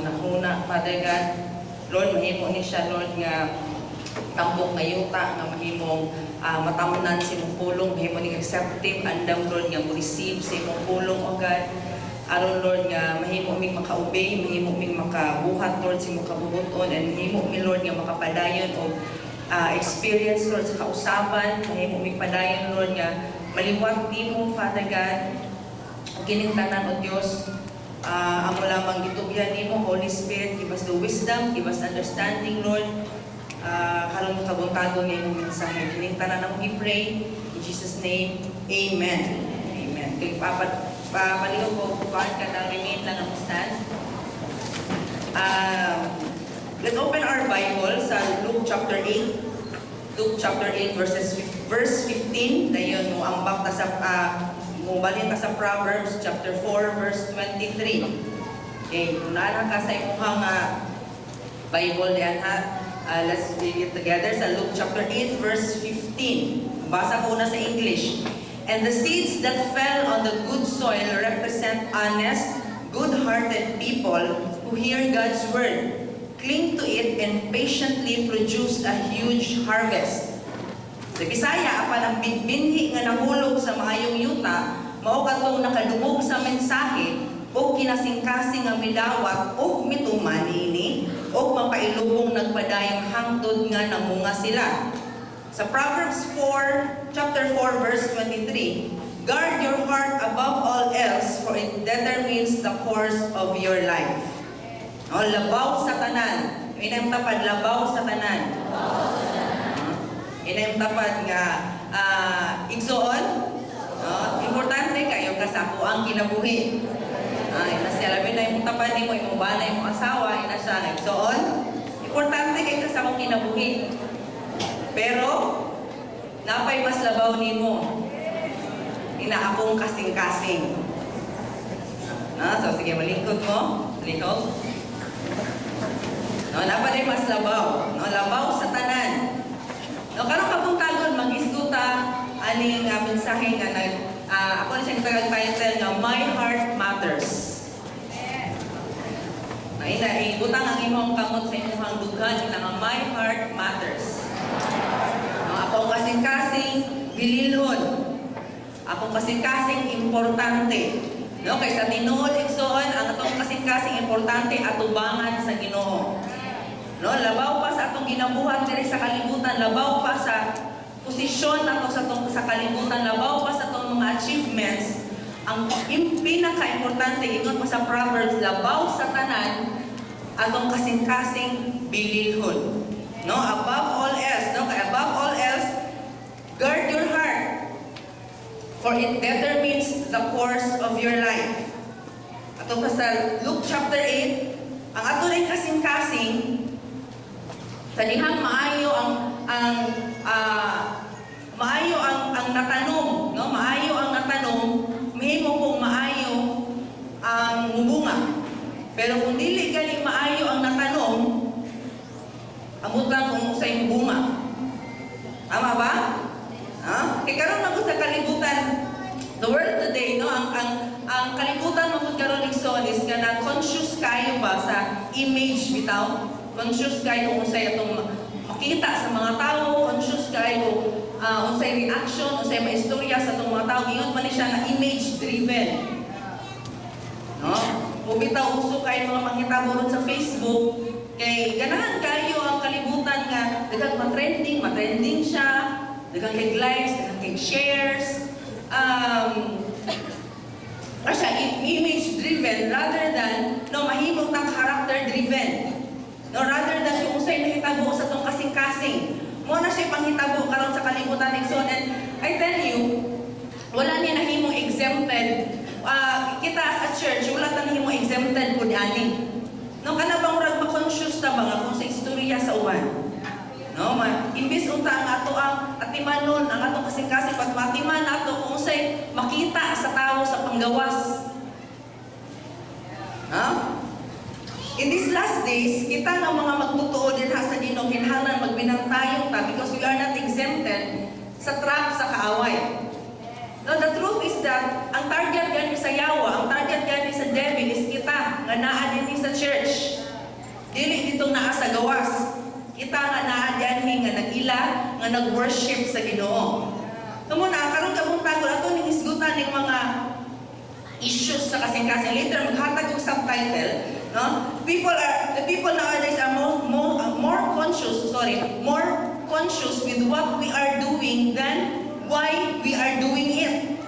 hunahuna, Father God. Lord, mahimo ni siya, Lord, nga tambok nga yuta nga mahimong matamnan sa imong pulong, mahimo ning receptive andam, Lord, nga mo receive sa imong pulong, O God, aron, Lord, nga mahimo ming maka-obey, mahimo ming makabuhat, Lord, sa imong kabubuton, and mahimo mi, Lord, nga makapadayon og experience, Lord, sa kausaban, mahimo ming padayon, Lord, nga maliwat nimo, Father God. Ug kining tanan, O Dios, amo lamang gitugyan nimo, Holy Spirit. Give us the wisdom, give us understanding, Lord, karon kabuntagon nga imong mensahe. Kining tanan among gi-pray in Jesus' name. Amen. Amen. Kay papat palihog ko kuan ka na, remain lang ang stand. Let's open our Bible sa Luke chapter 8. Luke chapter 8 verse 15, dayon mo ambak ta sa mo balhin ta sa Proverbs chapter 4 verse 23. Okay, kung naa ka sa imong Bible diyan ha, let's read it together sa Luke chapter 8 verse 15. Basa ko na sa English. "And the seeds that fell on the good soil represent honest, good-hearted people who hear God's word, cling to it, and patiently produce a huge harvest." Sa Bisaya, apan ang binhi nga nahulog sa maayong yuta, mao katong nakadungog sa mensahe ug kinasingkasing nga midawat ug mituman niini ug mapailubong nagpadayon hangtod nga namunga sila. Sa Proverbs 4, chapter 4, verse 23, "Guard your heart above all else, for it determines the course of your life." O, labaw sa tanan. Inay tapad, labaw sa tanan. Inay tapad nga igsoon. No? Importante kayo ka sa ang kinabuhi. Ina siya, labi na imong tapad nimo, imong bana, imong asawa, ina siya nga igsoon. Importante kay ka sa akong kinabuhi. Pero napay mas labaw nimo. Ina akong kasing-kasing. No? So sige, malingkod mo. Lihok. No, napay mas labaw. No, labaw sa tanan. No, karon kabuntagon mag-isguta aning mensahe nga nag ako na siyang tagag title nga "My Heart Matters." Na ina ibutang ang imong kamot sa imong dughan, ina nga "My Heart Matters." No, ako kasing-kasing bililhon. Akong kasing-kasing importante. No, kay sa tinuod, igsoon, ang atong kasing-kasing importante atubangan sa Ginoo. No, labaw pa sa atong ginabuhat diri sa kalibutan, labaw pa sa posisyon nato sa atong sa kalibutan, labaw pa sa atong mga achievements. Ang pinaka-importante, ingon pa sa Proverbs, labaw sa tanan, atong kasing-kasing bililhon. No, above all else, no, kay above all else, guard your heart, for it determines the course of your life. Ato pa sa Luke chapter 8, ang ato rin kasing-kasing, sa dihang maayo ang natanom, no? Maayo ang natanom, mahimo kung maayo ang mubunga. Pero kung dili gani maayo ang natanom, amot lang kung unsay mubunga. Tama ba? Ha? Kay karon man sa kalibutan, the world today, no, ang kalibutan mo karon, igsoon, is kana conscious kayo ba sa image bitaw? Conscious kayo kung unsay atong makita sa mga tao, conscious kayo unsay reaction, unsay maistorya sa atong mga tao. Ingon man ni siya nga image driven. No? Kung bitaw uso kay mga panghitabo ron sa Facebook, kay ganahan kayo ang kalibutan nga daghang ma-trending, ma-trending siya, daghang kay likes, daghang kay shares. Siya image driven rather than, no, mahimong tang character driven. No, rather than kung unsay nahitabo sa tong kasing-kasing. Mo na siya panghitabo karon sa kalibutan, igsoon, and I tell you, wala niya nahimong exempted. Kita as a church, wala ta nahimong exempted pud ani. No, kana bang murag ma-conscious ta ba nga kung sa istorya sa uban? No, ma, imbis unta ang ato ang atimanon, ang atong kasing-kasing pag matiman nato kung unsay makita sa tao sa panggawas. Ha? In these last days, kita nga mga magtotoo din ha sa Ginoo kinahanglan magbinantayong ta because we are not exempted sa trap sa kaaway. No, the truth is that ang target gani sa yawa, ang target gani sa devil is kita nga naa dinhi sa church. Dili ditong naa sa gawas. Kita nga naa dianhi nga nag-ila, nga nag-worship sa Ginoo. Tamo na karon kabuntag ato ning hisgutan ning mga issues sa kasing-kasing. Later maghatag og subtitle, no? People are the people nowadays are more conscious, sorry, more conscious with what we are doing than why we are doing it.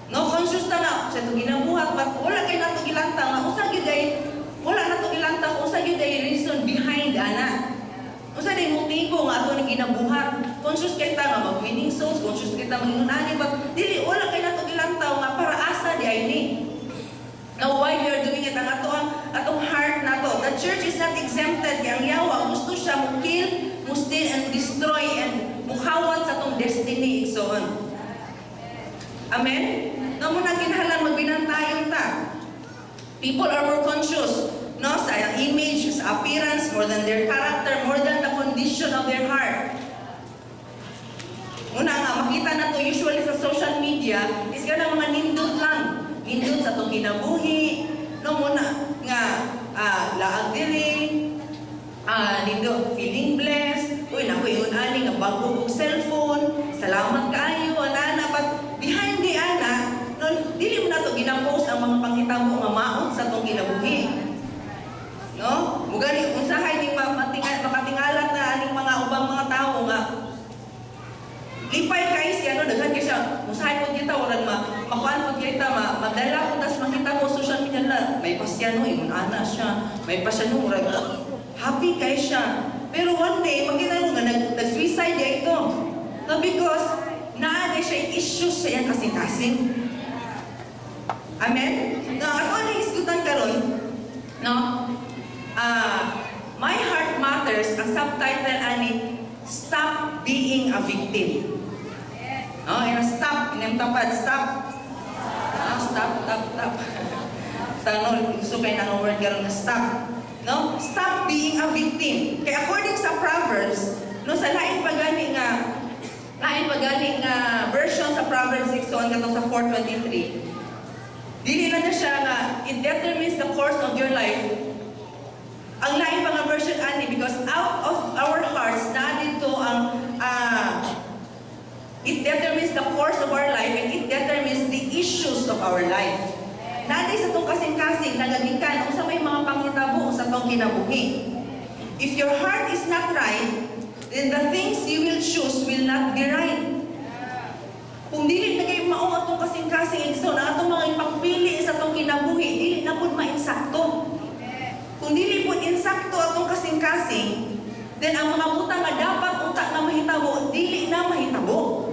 No, conscious ta na sa itong ginabuhat, but wala kay nato gilantang nga usa gyud ay wala nato gilantang usa gyud ay reason behind ana. Usa day motibo nga ato ning ginabuhat. Conscious kay ta nga mag-winning souls, conscious kay ta mag-ingon ani, but dili wala kay nato gilantaw nga para asa di ay ni. Now, why we are doing it, ang ato ang atong heart nato. The church is not exempted kay ang yawa gusto siya mo kill, mo steal and destroy and mukawat sa atong destiny, igsoon. Amen? No mo na kinahanglan magbinantayon ta. People are more conscious, no, sa image, sa appearance, more than their character, more than the condition of their heart. Una nga, makita na to usually sa social media is kana mga nindot lang. Nindot sa atong kinabuhi, no, muna nga laag diri, nindot, feeling blessed, uy, naku, ingon ani nga bago kog cellphone, salamat kaayo, ana, but behind the ana, no, dili mo na to ginapost ang mga panghitabo nga maot sa atong kinabuhi. No? Mugani unsahay ning makatingalat na aning mga ubang mga tao nga lipay kay siya, no, daghan kay siya usahay pod kita walang makuan pod kita magdala ko tas makita mo social media na may pasya, no, ingon ana siya, may pasya, no, murag happy kay siya, pero one day makita mo nga nag-suicide diay ito, no, because naa di siya issues sa iyang kasing-kasing. Amen. No, ako ang hisgutan karon, no, My Heart Matters, ang subtitle ani, "Stop Being a Victim." No, ina stop, inyong tapad, stop. Ah, stop, stop, stop. Tanong, gusto kayo nang word karon na stop. No? Stop being a victim. Kaya according sa Proverbs, no, sa lain pa gani nga version sa Proverbs 6 on katong sa 4:23. Dili na siya nga it determines the course of your life. Ang lain pa nga version ani, because out of our hearts na dito ang it determines the course of our life and it determines the issues of our life. Naa sa atong kasing-kasing nagagikan unsa may mga panghitabo sa atong kinabuhi. If your heart is not right, then the things you will choose will not be right. Kung dili na kay mao atong kasing-kasing, igsoon, ang atong mga ipagpili sa atong kinabuhi, dili na pud mainsakto. Kung dili pud insakto atong kasing-kasing, then ang mga butang nga dapat unta nga mahitabo, dili na mahitabo.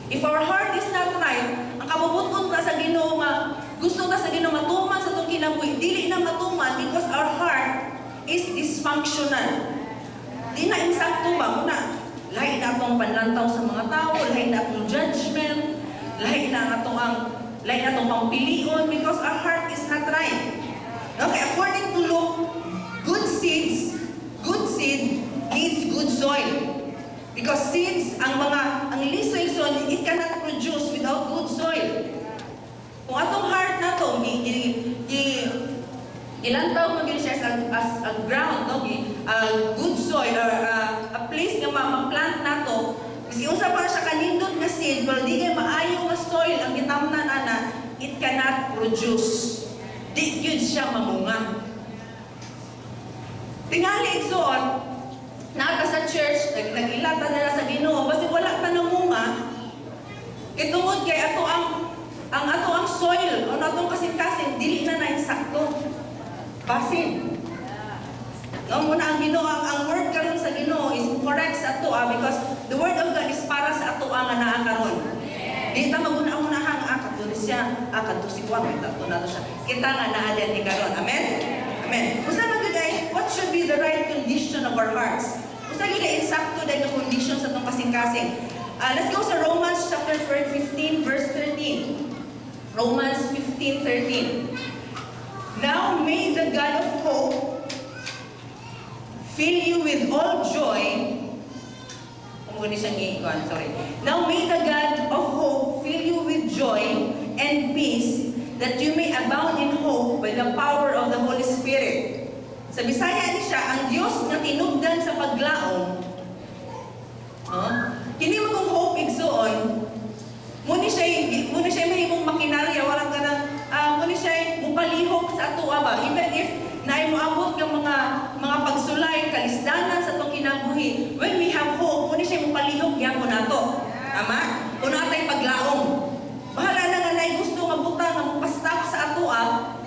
If our heart is not right, ang kabubuton ta sa Ginoo nga gusto ta sa Ginoo matuman sa atong kinabuhi, dili na matuman because our heart is dysfunctional. Di na insakto ba muna? Lahi na atong panlantaw sa mga tao, lahi na atong judgment, lahi na atong pangpilion because our heart is not right. Okay, according to Luke, good seed needs good soil. Because seeds, ang lisoy soil, it cannot produce without good soil. Kung atong heart na to, gilantaw mo gyud siya as a ground, no? A good soil, or a place nga ma-plant nato. Kasi unsa pa siya kanindot nga seed, pero di kay maayo nga soil ang gitamnan ana, it cannot produce. Di gyud siya mamunga. Tingali, igsoon, naa ka sa church, nag-ilata na sa Ginoo, basta wala ta namunga, kay tungod kay ato ang soil, o atong kasing-kasing dili na na insakto. Basin. No, muna ang Ginoo, ang word karon sa Ginoo is correct sa ato because the word of God is para sa ato ang naa karon. Di ta maguna-unahang kadto ni siya, kadto si Juan, kadto nato siya. Kita nga naa ni karon. Amen. Amen. Usa man gyud ay what should be the right condition of our hearts? Usa gyud ay insakto dahil nga condition sa atong kasing-kasing. Let's go sa Romans chapter 15 verse 13. Romans 15:13. "Now may the God of hope fill you with all joy." Kung Mo ni siyang giikuan, sorry. "Now may the God of hope fill you with joy and peace, that you may abound in hope by the power of the Holy Spirit." Sa Bisaya ni siya, ang Dios nga tinubdan sa paglaom. Huh? Kini magong hope, igsuon, mo ni siya mahimong makinarya, wala ka nang mo ni siya mupalihok sa atoa ba, even if naay moabot nga mga pagsulay, kalisdanan sa atong kinabuhi. When we have hope, mo ni siya mupalihok gyapon nato. Tama? Kung naa tay paglaom, bahala na nga naay gusto nga butang nga mopastop sa atoa,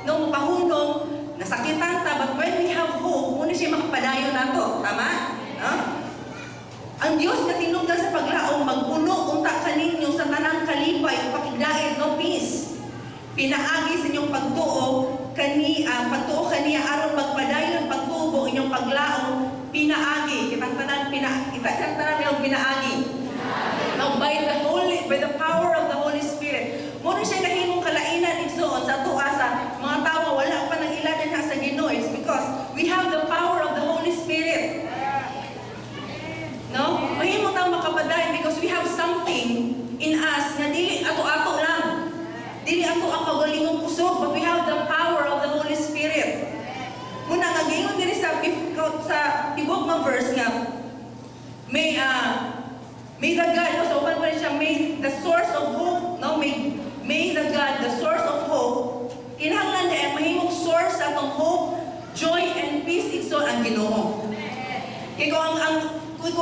no, mopahunong, nasakitan ta, but when we have hope, mo ni siya makapadayon nato. Tama, no? Ang Dios nga tinubdan sa paglaom magpuno unta kaninyo sa tanang kalipay ug pakigdait, no, peace. Pinaagi sa inyong pagtuo kaniya aron magpadayon pagtubo inyong paglaom pinaagi kitang tanan pina kitang tanan yung pinaagi. Now, by the power of the Holy Spirit. Mo na siya nahimong kalainan, igsuon, sa atoa sa mga tawo wala pa nang ila dinha sa Ginoo. It's because we have the power of the Holy Spirit. No? Mahimo tang makapadayon because we have something in us nga dili ato-ato lang. Dili ato ang kaugalingong kusog, but we have the power of the Holy Spirit. Muna nga giingon diri sa tibok nga verse nga may the God, no, so uban pa rin siya, may the source of hope, no, may the God, the source of hope, kinahanglan na mahimong source sa atong hope, joy and peace, igsoon, ang Ginoo. Kay kung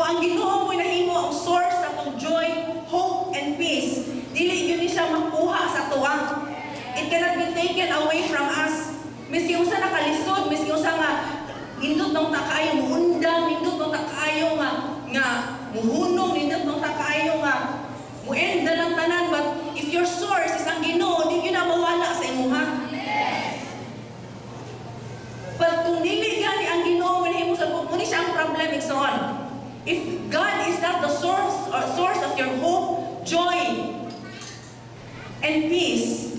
ang Ginoo mo nahimo ang source sa atong joy, hope and peace, dili gyud ni siya makuha sa atoa. It cannot be taken away from us. Miski unsa nakalisod, miski unsa nga nindot nang ta kaayo muundang, nindot nang ta kaayo nga muhunong, nindot nang ta kaayo nga muend na lang tanan, but if your source is ang Ginoo, di gyud na mawala sa imuha. But kung dili gani ang Ginoo mo sa mo ni siya ang problem, igsoon. If God is not the source or source of your hope, joy, and peace,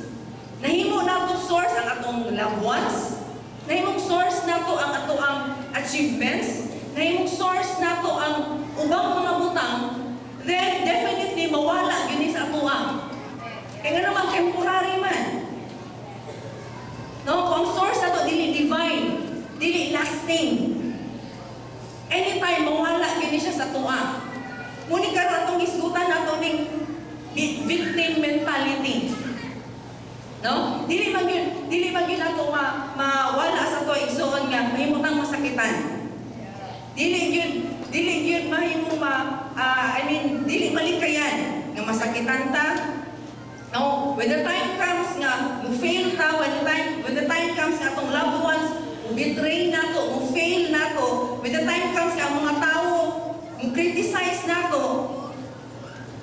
nahimo nato source ang atong loved ones, nahimong source nato ang atoang achievements, nahimong source nato ang ubang mga butang, then definitely mawala gyud ni sa atoa. Kaya nga naman temporary man. No, kung ang source nato dili divine, dili lasting, anytime mawala gyud ni siya sa atoa. Muni karon atong hisgutan nato ning victim mentality. No? Dili man gyud nato mawala sa ato, igsuon, nga mahimo tang masakitan. Dili gyud mahimo ma I mean, dili malikayan nga masakitan ta. No, when the time comes nga mo fail ta, when the time comes nga atong loved ones mo betray nato, mo fail nato, when the time comes nga ang mga tao mo criticize nato,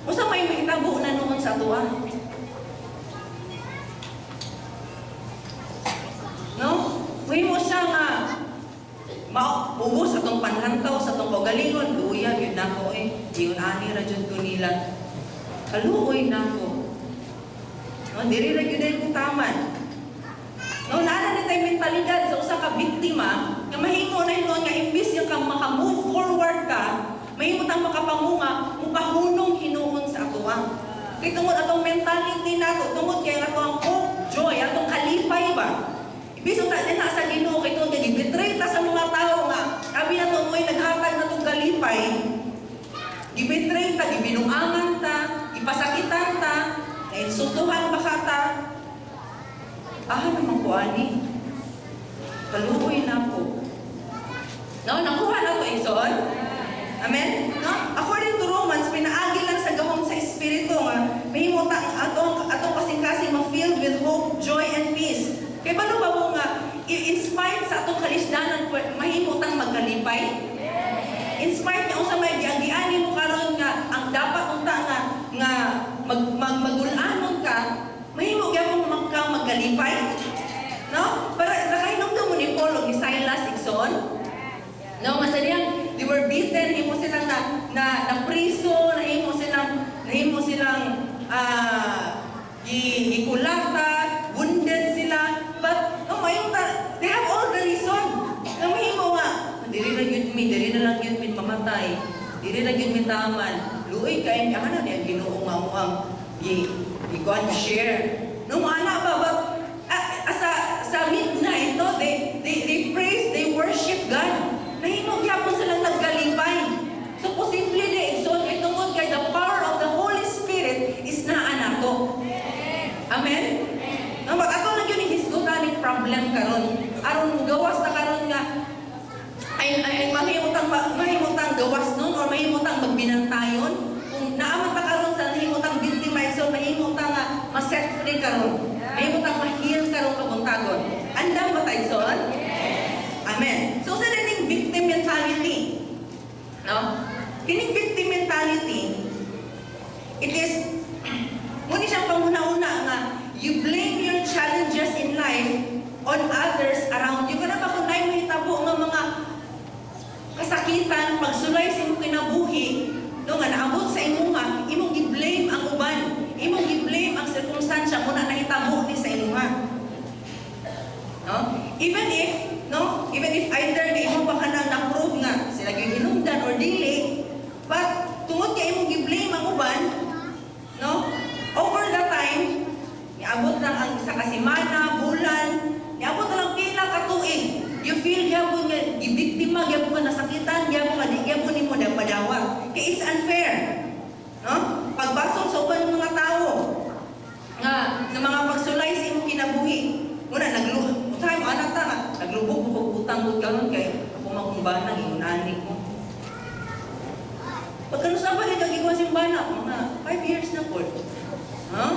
unsa may mahitabo na nuon sa atoa? No? Mahimo siya nga maubos atong panlantaw sa atong kaugalingon, luya gyud nako eh. Ingon ani ra jud ko nila. Kaluoy nako. No, diri ra gyud ay ko taman. No, naa na tay mentalidad sa usa ka biktima nga mahimo na hinuon nga imbis nga ka maka-move forward ka, mahimo tang makapangunga, mupahunong hinuon sa atoa. Kay tungod atong mentality nato, tungod kay ang atong hope, joy, atong kalipay ba? Ibig ta din sa Ginoo kay tungod kay gibetray ta sa mga tao nga abi nato mo'y naghatag natong kalipay. Gibetray ta, gibinuangan ta, gipasakitan ta, nainsultuhan ba ka ta? Ah, naman ko ani. Kaluoy na po. No, nakuha na to, igsoon? Amen? No? According to Romans, pinaagi lang sa gahom sa Espiritu nga mahimo ta ang atong kasing-kasing ma-filled with hope, joy, and peace. Kay balo ba mo nga in spite sa atong kalisdanan, mahimo tang magkalipay? In spite nga unsa may giagiani mo karon nga ang dapat unta nga nga mag, mag magul-anon ka, mahimo gyapon kang magkalipay? No? Para nakahinumdum mo ni Paul ug ni Silas, igsoon? No, masadiyang they were beaten, himo silang na na priso, nahimo silang gikulata, wounded sila. But no, mayong ta, they have all the reason. Nga mahimo nga, diri na gyud mi, diri na lang gyud mi mamatay. Dili ra gyud mitaman. Luoy kay ana ni ang Ginoo nga ang gi gikuan share. No mo ana ba, but sa midnight, no, they praise, they worship God. Nahimo gyapon silang nagkalipay. So posible di, igsoon, kay tungod kay the power of the Holy Spirit is naa nato. Amen? No, but ato lang yun hisgutan ni problem karon. Aron gawas na karon nga ay mahimutang gawas nun or mahimutang magbinantayon kung naaman ta karon sa nahimutang biktima, so mahimutang nga ma-set free karon, mahimutang ma-heal karon kabuntagon. Andam ba tayo, igsoon? Amen. So sa ning victim mentality, no, kining victim mentality, it is muni siyang panguna-una nga you blame your challenges in life on others around you. Kana ba kung naay mahitabo nga mga kasakitan, pagsulay sa imong kinabuhi, no, nga naabot sa imuha, imong gi-blame ang uban, imong gi-blame ang sirkumstansya mo na nahitabo ni sa imuha. No? Even if, no, even if either nga imo pa kanang na-prove nga sila gyud hinungdan or dili, but tungod kay imong gi-blame ang uban, no? Over the time, niabot lang ang isa ka semana, bulan, niabot na lang pila ka tuig. You feel gyapon nga gibiktima gyapon ka, nasakitan gyapon ka, di gyapon nimo madawat. Kay it's unfair. No? Pagbasol sa uban ng mga tao nga sa mga pagsulay sa imong kinabuhi. Muna naglu usahay mo anak ta nga naglubog ko kog utang gud karon kay ako makumbana ingon ani ko. Pagkanusa pa di ka gikuha sa bana, mga 5 years na po. Ha?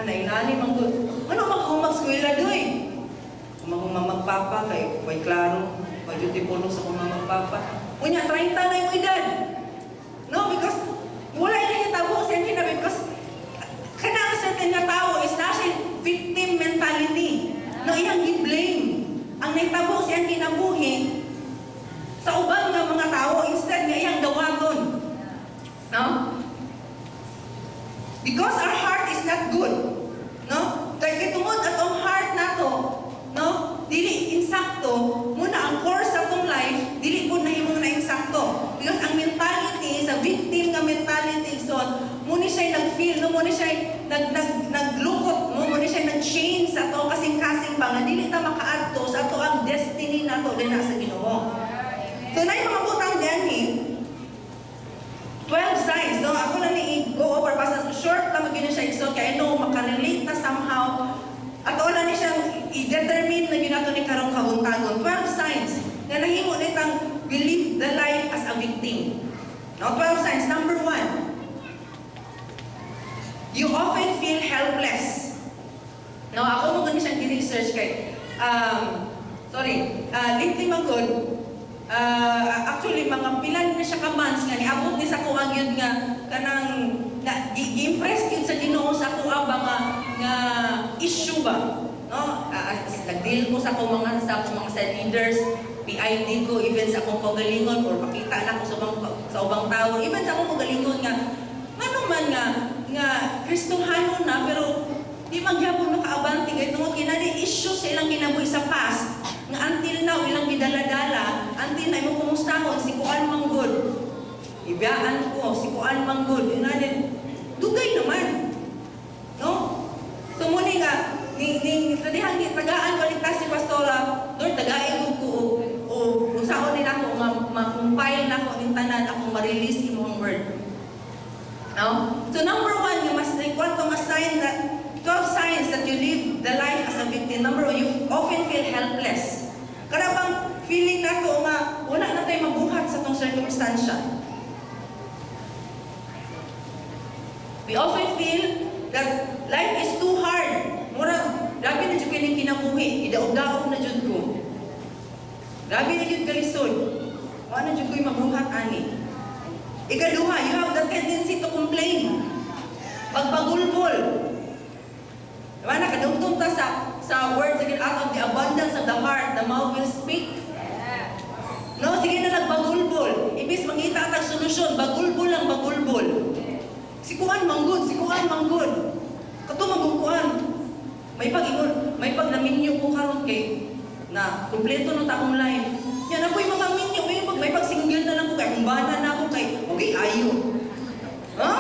Ana, inani man gud. Ano man kung mag-eskwela doy? Kung akong mamagpapa kay way klaro, way duty sa akong mamagpapa. Unya 30 na yung edad. No, because wala na hitabo sa iyang kinabuhi because kana ang certain nga tao is na siya victim mentality. No, iyang gi-blame ang nahitabo sa iyang kinabuhi sa uban nga mga tao instead nga iyang dawaton. No? Because our heart is not good. No? Kay tungod atong heart nato, no? Dili insakto, muna ang course sa atong life dili pud nahimong na insakto. Because ang mentality sa victim nga mentality, so muni siya nag-feel, no, muni siya nag nag naglukot, mo muni siya nag-change sa ato kasing-kasing ba nga dili ta makaadto sa ato ang destiny nato din sa Ginoo. So naay mga butang dinhi, 12 signs, no? Ako na ni go over, basta short lang gyud siya, igsoon, kay I know makarelate na somehow. Ato na ni siyang i-determine na gyud nato ni karong kabuntagon. 12 signs nga nahimo nitang believe the life as a victim. No, 12 signs. Number 1, you often feel helpless. No, ako mo gani siyang gi-research kay sorry, lately man gud, actually mga pila na siya ka months nga niabot ni sa kuang yun nga kanang na gi-impress yun sa Ginoo sa kuha ba nga nga issue ba, no, nag-deal ko sa akong mga sa leaders, PID ko, even sa akong kaugalingon or pakita na ko sa ubang tao, even sa akong kaugalingon nga ngano man nga nga Kristohanon na pero di man gyapon makaabante kay tungod kinani issue sa ilang kinabuhi sa past nga until now ilang gidala-dala, until na imong kumustahon, si kuan man gud, ibiyaan ko si kuan man gud, inani dugay naman, no? So muni nga ning ning kadihang tagaan balik si pastora Lord, tagain ko ko o unsaon nila ako nga ma-compile nako ning tanan akong ma-release imong word, no? So number one, you must like what to sign that 12 signs that you live the life as a victim. Number one, you often feel helpless. Kana bang feeling nato nga wala na tayo mabuhat sa tong circumstansya. We often feel that life is too hard. Mura, grabe na jud kining kinabuhi, gidaog-daog na jud ko. Grabe na jud kalisod. Wala na jud ko'y mabuhat ani. Ikaduha, you have the tendency to complain. Pagbagulbol. Diba, nakadumdum ta sa words again, out of the abundance of the heart, the mouth will speak. No, sige na nagbagulbol. Ibis mangita tag solusyon, bagulbol lang bagulbol. Si kuan manggod, si kuan manggod. Kato manggod. May pag ingon, may pag naminyo ko karon kay na kumpleto na ta akong life. Nya na ko'y mga minyo, may pag-single na lang ko kay humbana na ako kay okay ayo. Ha?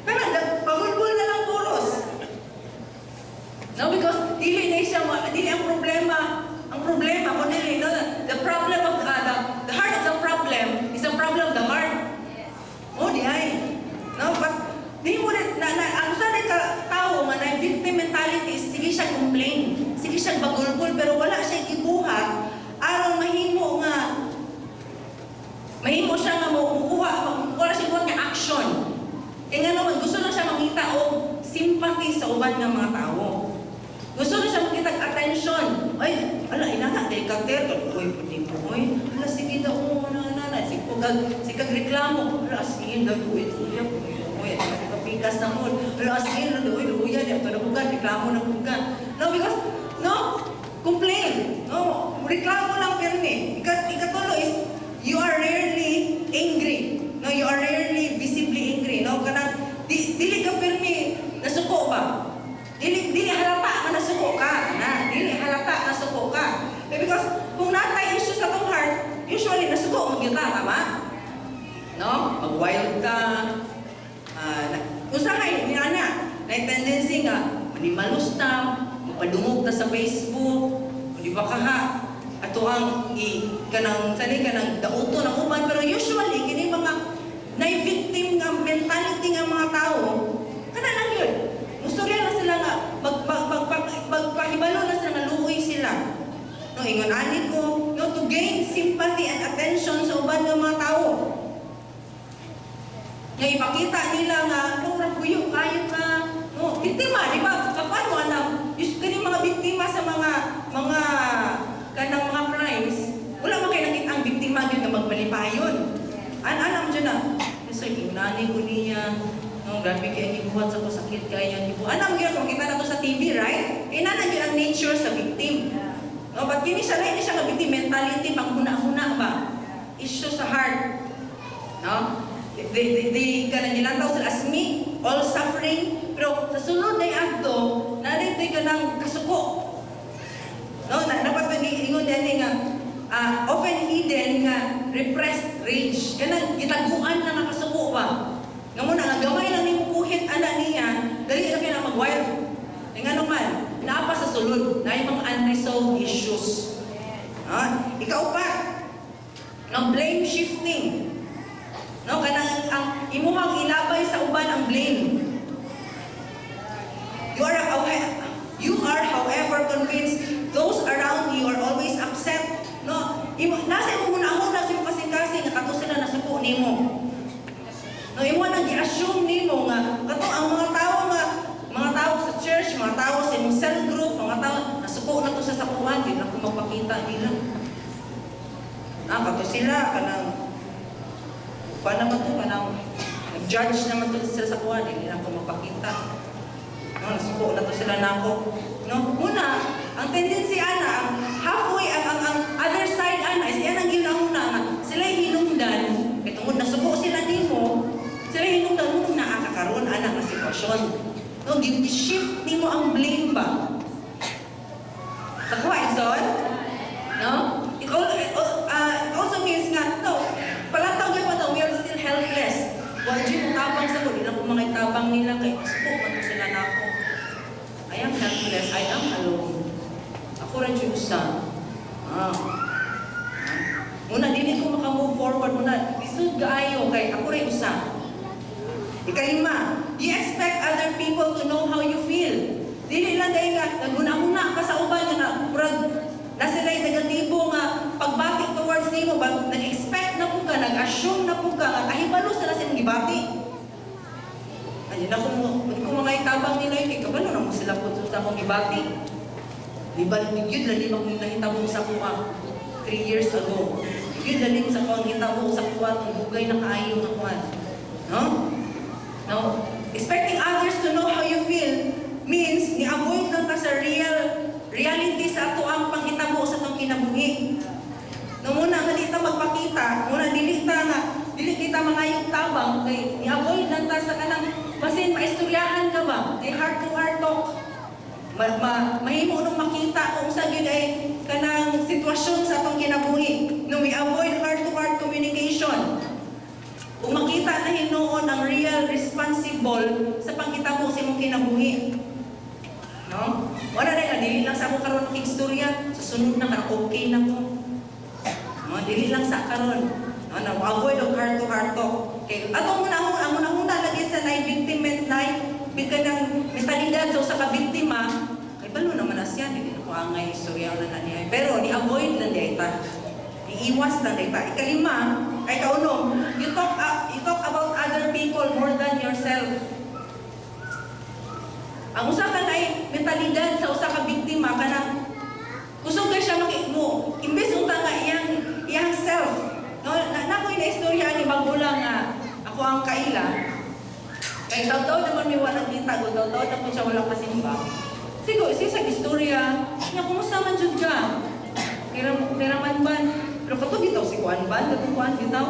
Pero pagulbul na lang puros. No, because dili na siya, dili ang problema, kung dili, no, the problem of, the heart of the problem is a problem of the heart. Oh, di ay. No, but di mo rin, na, ang usa ka tao nga na victim mentality is sige siya complain, sige siya bagulbul, pero wala siya gibuhat aron mahimo siya nga mo mukuha, wala siya buhat nga action. Kaya nga naman, gusto lang siya makita og sympathy sa uban nga mga tao. Gusto lang siya makita og attention. Ay, ala, ina nga, dahil kater, uy, pwede mo, uy, ala, sige daw, oh, na, na, na, sige, kag, sige, kag reklamo, ala, sige daw, uy, uy, uy, uy, kapikas na mo, ala, sige daw, uy, luya, di, ito na bukan, reklamo na bukan. No, because, no, complain, no, reklamo lang pirmi. Ikatulo is, you are rarely angry. No, you are rarely visibly angry. No, kanang di, dili ka pirmi nasuko ba? Dili dili halata nga nasuko ka. Na, dili halata nasuko ka. Eh, because kung natay issue sa atong heart, usually nasuko mo gyud ta, tama? No? Mag-wild ka. Usahay ni ana, na tendency nga manimalos ta, mapadungog ta sa Facebook, di ba kaha? Ato ang i kanang sani kanang dauto ng uban, pero usually kini mga na victim nga mentality nga mga tao kana lang yun. Mustorya na sila nga magpahibalo na sila nga luoy sila. No, ingon ani ko, no, to gain sympathy and attention sa uban nga mga tao. Nga ipakita nila nga, no, rapuyo, kayo ka. No, biktima, di ba? Paano alam? Kani mga biktima sa mga kanang mga crimes, wala man kay nakita ang biktima gyud nga magmalipayon. Alam dyan na, kasi inani ko niya, no, grabe kay gibuhat sa ko, sakit kay ang gibuhat. Alam gyud kung kita na to sa TV, right? Kay nana gyud ang nature sa victim. No, but kini siya, lahi ni siya nga victim mentality, panghuna-huna ba? Issue sa heart. No? They kanang gilantaw sila as me, all suffering, pero sa sulod na adto, narito kanang kasuko. No, na dapat ingon din nga often hidden nga repressed rage. Kanang gitaguan na nga kasuko ba? Nga mo na nga gamay lang nimo kuhit ana niya, dali ra kay na mag-wild. Nga naman, naa pa sa sulod, na mga unresolved issues. Ah, ikaupat, no, blame shifting. No, kanang ang imuhang ilabay sa uban ang blame. You are however convinced those around you are always upset. No, imo nasa imong hunahuna sa imong kasing-kasing nga kato sila nasuko nimo. No, imo nang gi-assume nimo nga kato ang mga tao nga mga tao sa church, mga tao sa imong cell group, mga tao nasuko na to sa sakuan, di na ko magpakita nila. Ah, kato sila kanang pa naman to kanang nag-judge naman to sila sa kuan, di na ko magpakita. No, nasuko na to sila nako. No, muna, ang tendency ana, ang halfway ang other side ana is yan ang ginahuna nga sila hinungdan kay tungod nasuko sila nimo, sila hinungdan mo naa ka karon ana nga sitwasyon. No, gi-shift nimo ang blame ba? Nakuha, Edson? No? It also means nga, no, palantaw gyud pa to, we are still helpless. Wa jud mo tabang sa ko, di lang ko mga tabang nila kay nasuko man to sila nako. I am helpless, I am alone. Ako ra jud usa. Ah. Muna dili ko maka-move forward muna. Lisod kaayo kay ako ra usa. Ikalima, you expect other people to know how you feel. Dili lang kay nga naghuna-huna ka sa uban nga na murag na sila negatibo nga pagbati towards nimo ba, nag-expect na po ka, nag-assume na po ka nga kahibalo sila sa imong gibati. Ay, na ko mo, ko mga itabang nila kay kabalo na mo sila po sa akong gibati. Di ba, yun lalim akong nahitabo sa kuha 3 years ago. Yun lalim sa kuha ang hitabo sa kuha itong bugay na kaayo nga kuha. No? Now, expecting others to know how you feel means ni-avoid lang ka sa real reality sa ato ang panghitabo sa atong kinabuhi. No, muna nga di ta magpakita, muna dili ta nga dili kita mangayong tabang kay ni-avoid lang ta sa kanang basin maistoryahan ka ba kay heart to heart talk. Ma, ma, mahimo nung makita kung sa gyud ay kanang sitwasyon sa atong kinabuhi. No, na hinuon ang real responsible sa panghitabo sa imong kinabuhi. No? Wala na nga, dili lang sa ako karon makigstorya, sa sunod na karon okay na ko. No, dili lang sa karon. No, na avoid og heart to heart talk. Kay atong una ang una lagi sa nay victim ment nay bikan ng mentalidad sa usa ka biktima, kay balo naman na siya, dili na ko angay istorya na niya. Pero ni avoid lang diay ta. Iiwas lang diay ta. Ikalima, ay kaunom, you talk about other people more than yourself. Ang usa ka nay mentalidad sa usa ka biktima, kanang kusog kay siya maki mo imbes unta nga iyang iyang self, no? Na ko ina istorya ani magulang nga ako ang kaila, kay taw-taw naman may walang kita go, taw-taw na po siya wala kasimba. Sigo siya sa istorya nga, "Kumusta man jud ka? Kira kira man ban?" Pero kato bitaw si kuan ban, katong kuan bitaw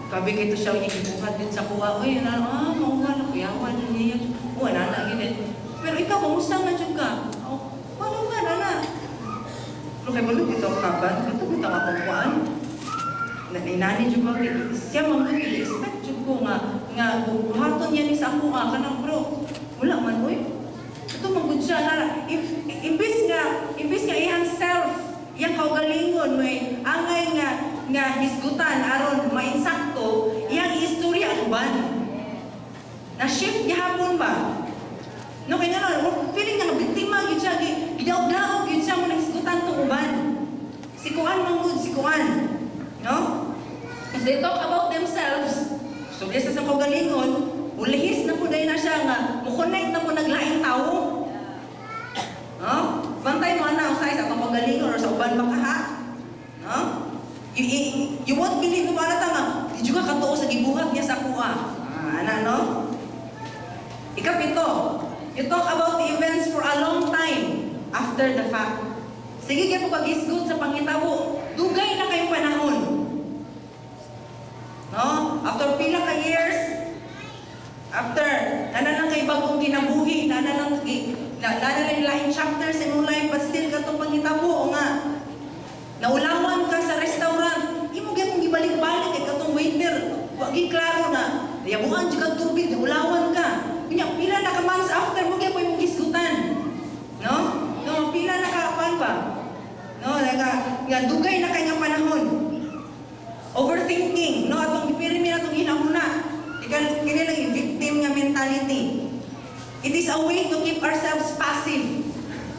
kabi kay to siya niya gibuhat din sa kuha. "Oy, na mao na kuyawan niya." "Oh, ana gid." "Pero ikaw, kumusta man jud ka?" "Oh, ano man ana." Pero kay balo bitaw kaban, kato bitaw akong kuan. Na inani jud ko siya man gud, expect jud ko nga buhaton niya ni sa ako nga kanang, bro. Wala man oy. Ito man gud siya na imbes nga iyang self, iyang kaugalingon may angay nga hisgutan aron mainsakto, iyang istorya ang uban. Na shift gihapon ba? No, kay ngano, feeling niya nga biktima gyud siya, gidaog-daog gyud siya mo hisgutan tong uban. Si kuan man gud, si kuan. No? If they talk about themselves, so sa sa kaugalingon, ulihis na po na siya nga mo-connect na po naglaing tawo. No? Bantay mo ana usay sa atong kaugalingon or sa uban ba kaha. No? You won't believe mo ana ta nga, di jud ka katuo sa gibuhat niya sa kuha. Ah, ana, no? Ikapito, you talk about the events for a long time after the fact. Sige kay po pag-isgot sa panghitabo, dugay na kayong panahon. No? After pila ka years, after, nana lang kay bagong kinabuhi, nana lang laing chapter sa imong life, but still katong panghitabo nga naulawan ka sa restaurant, imo gyud gibalik-balik kay katong waiter, wa gyud klaro na yabuan jud kag tubig, naulawan ka. Unya pila na ka months after mo gyud imong gisgutan. No? No, pila na ka pan ba? No, nga nga dugay na kay nga panahon. Overthinking, no, atong gipirmi na atong hinahuna. Ikan kini lang yung victim nga mentality. It is a way to keep ourselves passive.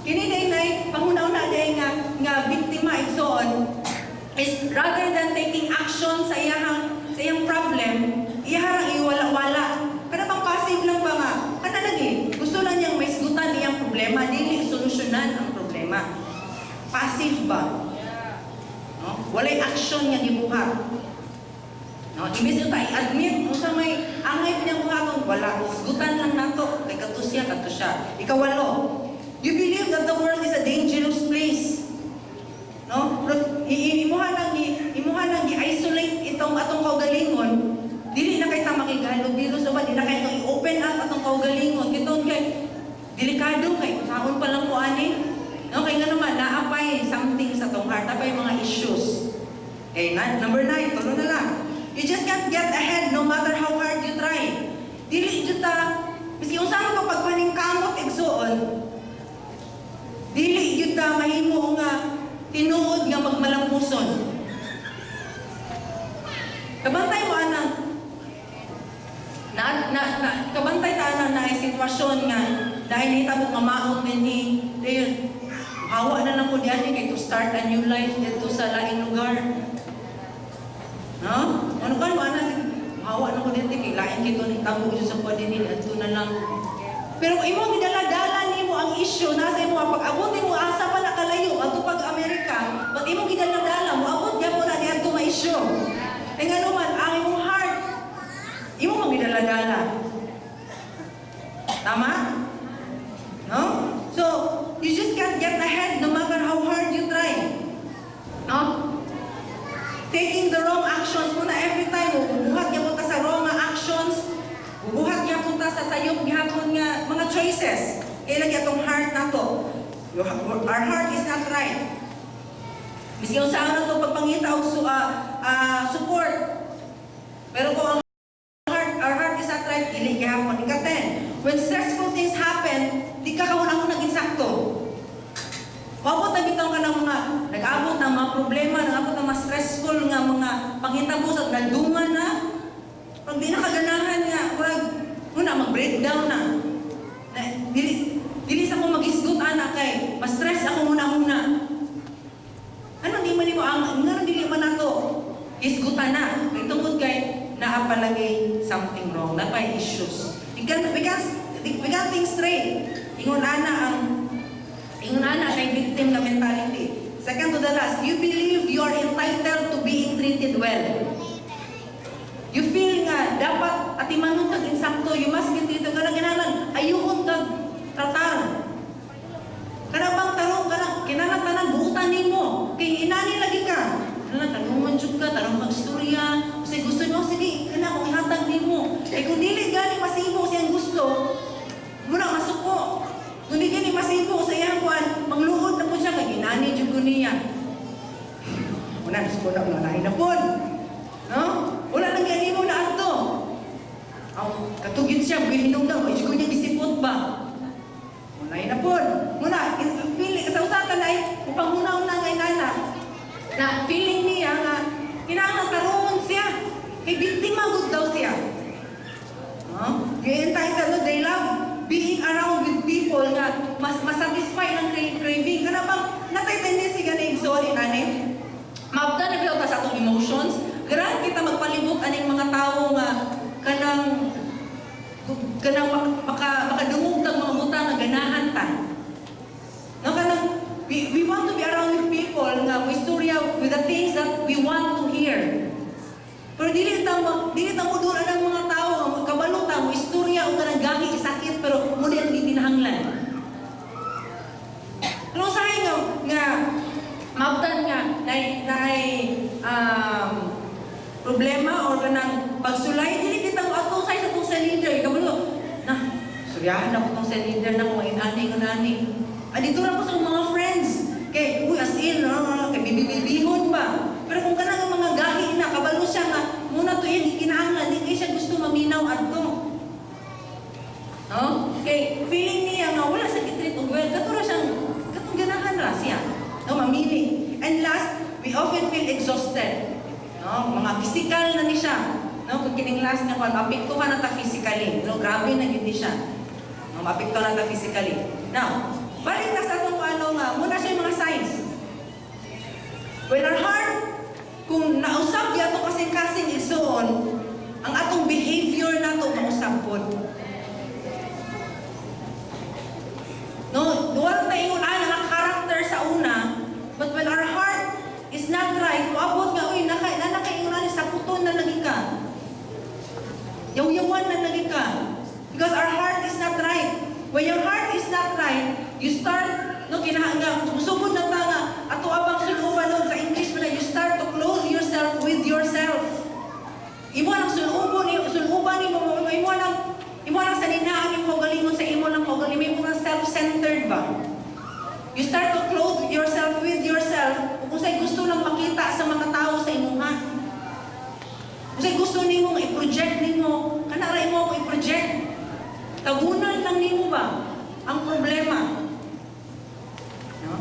Kini day nay panghuna-una day nga biktima, igsoon, is rather than taking action sa iyang problem, iyahang iwala-wala. Kana bang passive lang ba nga? Kana lagi, gusto lang niyang maisgutan iyang problema, dili solusyonan ang problema. Passive ba? No? Walay action nga gibuhat. No, imbes ta i-admit unsa may angay pinangbuhaton, wala, hisgutan lang nato kay kadto siya, kadto siya. Ikawalo, you believe that the world is a dangerous place. No? Pero imuha nang i-isolate itong atong kaugalingon, dili na kay ta makighalo-bilo sa ba, di na kay itong i-open up atong kaugalingon. Kitong kay delikado kay saon pa lang ko ani. No, kay nga naman naapay something sa tong heart, napay mga issues. Okay, number 9, tulo na lang. You just can't get ahead no matter how hard you try. Dili jud ta, biski unsa man ka pagpaningkamot, igsuon, dili jud ta mahimo nga tinuod nga magmalampuson. Kabantay mo anang na, na, na kabantay ta anang na sitwasyon nga dahil nahitabo nga maot dinhi, dayon hawa na lang ko diyan kay to start a new life dito sa laing lugar. No? Ano ka mo ana, hawa na ko dito kay lain kito ni tabo jud sa pwede ni adto na lang. Pero kung imo gidala-dala nimo ang issue nasa imo, pag abot mo asa pa na kalayo adto pag Amerika, but imo gidala-dala, mo abot gyapon na diadto nga issue. Kay ngano man ang imong heart imo man gidala-dala. Tama? No? So, you just can't get ahead no matter how hard you try. No? Taking the wrong actions mo na every time, bubuhat gyapon ta sa wrong nga actions, bubuhat gyapon ta sa sayop gihapon nga mga choices. Kaya lagi atong heart nato. Our heart is not right. Miski unsa na to pagpangita og support. Pero kung ang heart, bitaw kanang mga nag-abot ng mga problema, nag-abot ng mga stressful nga mga panghitabo sa nagdungan na. Pag di na kaganahan nga, murag muna mag-breakdown na. Na dili dili sa ko magisgot ana kay ma-stress ako muna-muna. Ano di man nimo ang ngano dili man nato hisgutan na kay tungod kay naa palagi something wrong, naa pay issues. We can think straight. Ingon ana ang ingon ana kay victim na mentality. Second to the last, you believe you are entitled to being treated well. You feel nga dapat atimanon kag insakto, you must be treated kanang kinahanglan ayuhon kag tratar. Kana bang tarong kana kinahanglan tanan buutan nimo kay inani lagi ka. Kana tanungan jud ka, tarong magstorya, kasi gusto mo, sige, kana akong ihatag nimo. Eh kung dili gani masimo siyang gusto, muna masuko. Kung di gani masimo sa iyang kuan, mangluod na po siya kay inani jud ko niya. Una, gusto na, wala na pod. No? Wala nang gani mo na adto. Aw, katugid siya, gihinungdan, ay ko niya gisipot ba? Wala na pod. Muna, feeling, sa usa ka na ay, upang una-una nga inana, na feeling niya nga, kinahanglan tarungon siya. Kay biktima gud daw siya. No? You entitled, no? They love being around with people nga mas masatisfy ng craving. Kana bang natay tendency gani, igsoon, inani? Maabtan na bitaw ta sa atong emotions. Ganahan kita magpalibot aning mga tawo nga kanang kanang makadungog tag mga butang nga ganahan ta. No, kanang we want to be around with people nga mo istorya with the things that we want to hear. Pero dili ta mo doon ang mga tao nga kabalo ta mo istorya og kanang gahi sakit pero mo di ang gikinahanglan. Pero usahay nga nga maabtan nga naay problema or kanang pagsulay, dili kita mo ato sa atong sa leader kabalo na suryahan ako tong sa leader na kung inani ko nani. Ah, dito ra ko sa mga friends kay uy, as in, no, no, kay bibibihon ba, pero kung kanang ang mga gahi na kabalo siya nga muna to iyang gikinahanglan, di kay siya gusto maminaw adto, no, kay feeling niya nga wala sa gitreat og well, kato ra siyang katong ganahan ra siya, no, mamili. And last, we often feel exhausted, no, mga physical na ni siya, no. Kung kining last nga kung maapektuhan na ta physically, no, grabe na gid ni siya, no, maapektuhan na ta physically. Now, balik na sa atong ano nga muna siya yung mga signs. When our heart, kung nausab di ato kasing-kasing, igsoon, ang atong behavior nato mausab pod. No, wala ta ingon ana nga character sa una, but when our heart is not right, moabot nga uy naka na nakaingon ani sakuton na lagi ka. Yaw-yawan na lagi ka. Because our heart is not right. When your heart is not right, you start, no, kinahanglan musugod na ta nga ato abang suluban, no, sa English man na, you start to clothe yourself with yourself. Imo ang sulubon, suluban nimo, imo ang saninaan imo kaugalingon sa imo lang kaugalingon, imo ang self-centered ba? You start to clothe yourself with yourself kung sa'y gusto lang makita sa mga tao sa imuha. Kung sa'y gusto nimo nga i-project nimo, kana ra imo ako i-project. Tabunan lang nimo ba ang problema? No?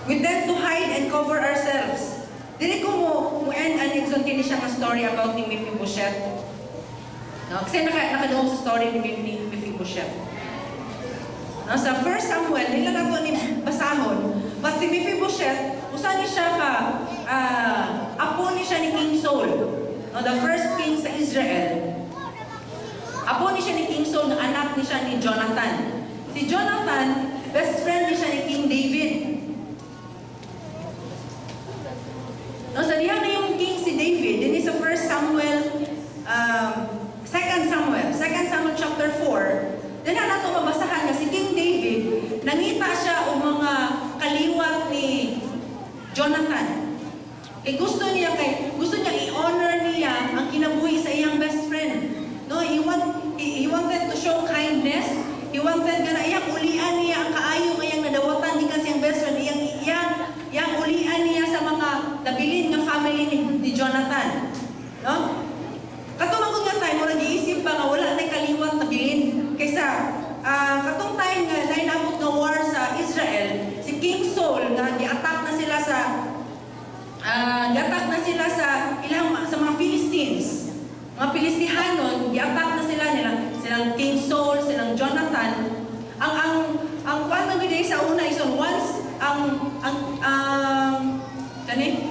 We tend to hide and cover ourselves. Dili ko mo end an igsoon kini siya nga story about ni Mephibosheth. No? Kasi nakadungog sa story ni Mephibosheth. No, sa 1 Samuel, nila na to ni basahon. But si Mephibosheth, usa ni siya ka, apo ni siya ni King Saul. No, the first king sa Israel. Apo ni siya ni King Saul, na anak ni siya ni Jonathan. Si Jonathan, best friend ni siya ni King David. No, sa diha na yung king si David, din sa 1 Samuel, 2 Samuel, 2 Samuel chapter 4, din na nato mabasahan nga si King David, nangita siya og mga kaliwat ni Jonathan. Kay gusto niya i-honor niya ang kinabuhi sa iyang best friend. No, he wanted to show kindness. He wanted nga na iyang ulian niya ang kaayo nga iyang nadawatan gikan sa iyang best friend. Iyang ulian niya sa mga nabilin nga family ni Jonathan. No? Kato man nga time, murag giisip pa nga wala nay kaliwat na bilin kaysa Katong time nga nainabot nga war sa Israel, si King Saul nga gi-attack na sila sa ilang sa mga Philistines. Mga Filistihanon, gi-attack na sila nila, silang King Saul, silang Jonathan. Ang kwan man gyud sa una is on once ang kani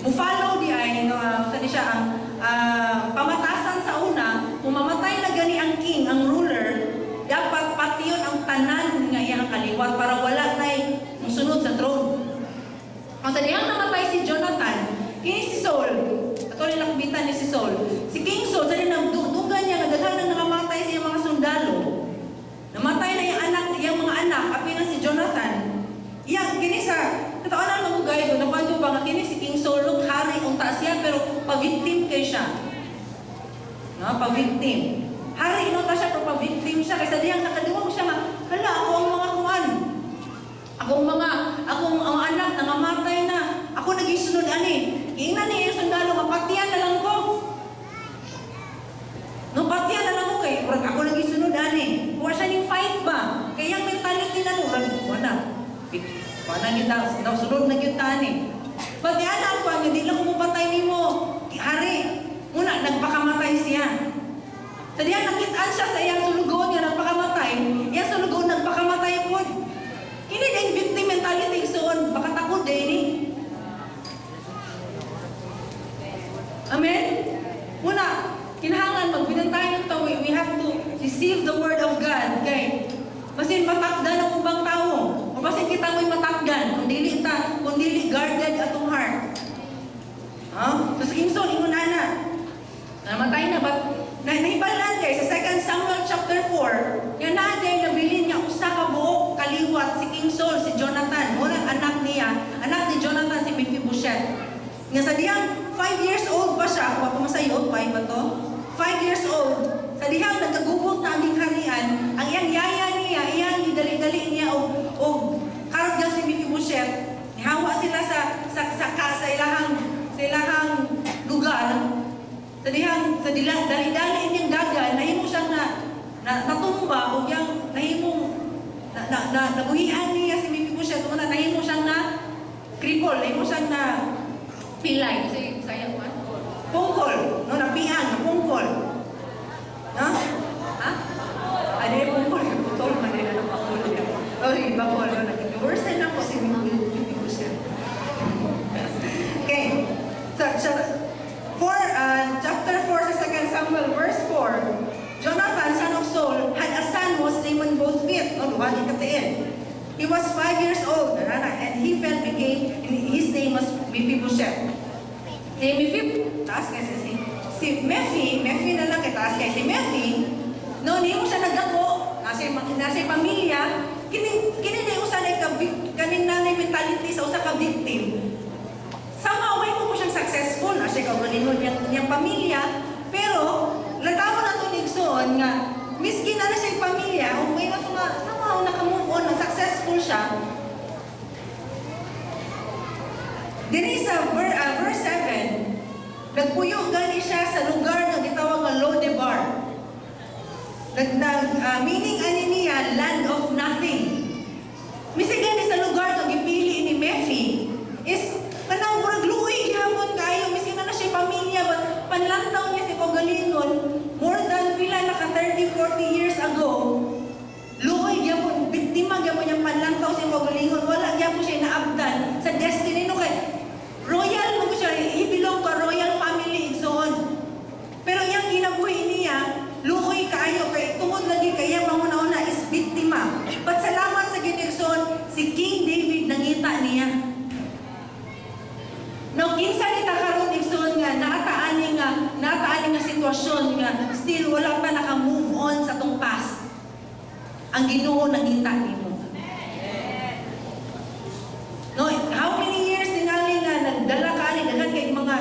mo-follow di ay no, sa di siya ang pamatasan sa una, kung mamatay na gani ang king, ang ruler, dapat patyon ang tanan nga iyang kaliwat para wala nay musunod sa throne. Ang sa dihang namatay si Jonathan, kini si Saul, ato ni lakbitan ni si Saul. Si King Saul, sa dihang nagdugan niya, nga daghan nang nangamatay sa iyang mga sundalo. Namatay na yung anak, iyang mga anak, apil na si Jonathan. Iyang, kini sa, totoo na mga gayud, nakuha ba nga kini si King Saul, look, hari, unta siya, pero pa-victim kay siya. No, pa-victim. Hari inunta siya, pero pa-victim siya. Kaysa dihang nakaduwag siya nga, hala, ako ang mga kuan. Akong ang anak, nangamatay na. Ako naging sunod ani. Giingnan niya yung sundalo, mapatiyan na lang ko. No, patiyan na lang ko kay, murag ako naging sunod ani. Wa siya ning fight ba? Kaya ang mentality na no, murag, wala. Wala kita, na sunod na gyud ta ani. But di anak ko, hindi lang ko mupatay nimo. Hari, muna, nagpakamatay siya. Sa diyan, nakitaan siya sa iyang sulugoon nga nagpakamatay. Iyang sulugoon nagpakamatay po. Kini ang victim mentality igsoon, baka takod eh ni. Amen? Muna, kinahanglan magbinantayan ta, we have to receive the word of God kay basin matakdan ang ubang tao o basin kita mo'y matakdan kung dili guarded atong heart. Ha? So sa King Saul, ingon ana. Namatay na ba? Na nahibalan kay sa 2 Samuel chapter 4, nga naa day nabilin nga usa ka buok kaliwat si King Saul, si Jonathan, mo anak niya, anak ni Jonathan si Mephibosheth. Nga sa dihang 5 years old pa siya, wa pa masayod, 5 ba to? 5 years old. Sa dihang nagkagubot na ang gingharian, ang iyang yaya niya, iyang gidali-dali niya og karga si Mephibosheth. Nihawa sila sa ilahang lugar. Sa dihang sa dila dali-dali niyang dagan, nahimo siyang na natumba ug yang nahimo na nabuhian niya si Mephibosheth, una nahimo siyang na cripple, nahimo siyang na pilay kasi saya man pungkol, no, napian, napungkol. No? Ha? Ano yung pungkol? Putol man din ano bakol. Oy, bakol no, nag-worsen ako si Mephibosheth. Okay. So chapter 4 sa 2 Samuel, verse 4, Jonathan, son of Saul, had a son who was lame on both feet. No, duha ni katiil. He was 5 years old, narana, and he fell became, and his name was Mephibosheth. Si Mephib, taas kasi si Mephi, Mephi na lang kay taas kay si Mephi, no, nihimo siya nagdako, nasa pamilya, kini na usa na ka kaning nanay mentality sa usa ka victim. Somehow, way mo po siyang successful, na siya kaugalingon niyang pamilya, pero, latawo na ito ni igsoon nga, miski na na siya pamilya, kung may nga somehow naka-move on, na successful siya. Diri sa verse 7, nagpuyo gani siya sa lugar nga gitawag nga Lodebar. Nag, meaning ani niya, land of nothing. Misi gani sa lugar nga gipili ni Mephi is kanang murag luoy gihapon kayo, miski na na siya pamilya, but panlantaw niya si kaugalingon more than pila naka 30 40 years ago. Luoy gyapon, biktima gyapon niyang panlantaw si kaugalingon. Wala gyapon siya naabdan sa destiny, no, kay royal mo ko siya, he belong to a royal family igsoon. Pero iyang kinabuhi niya, luoy kaayo kay tungod lagi kay iyang panguna-una is biktima. But salamat sa Ginoo, igsoon, si King David nangita niya. No, kinsa ni ta karon, igsoon, nga naataan ni nga sitwasyon nga still wala pa naka-move on sa tong past. Ang Ginoo nangita nimo. No, how many years tingali nga nagdala ka ani daghan kay mga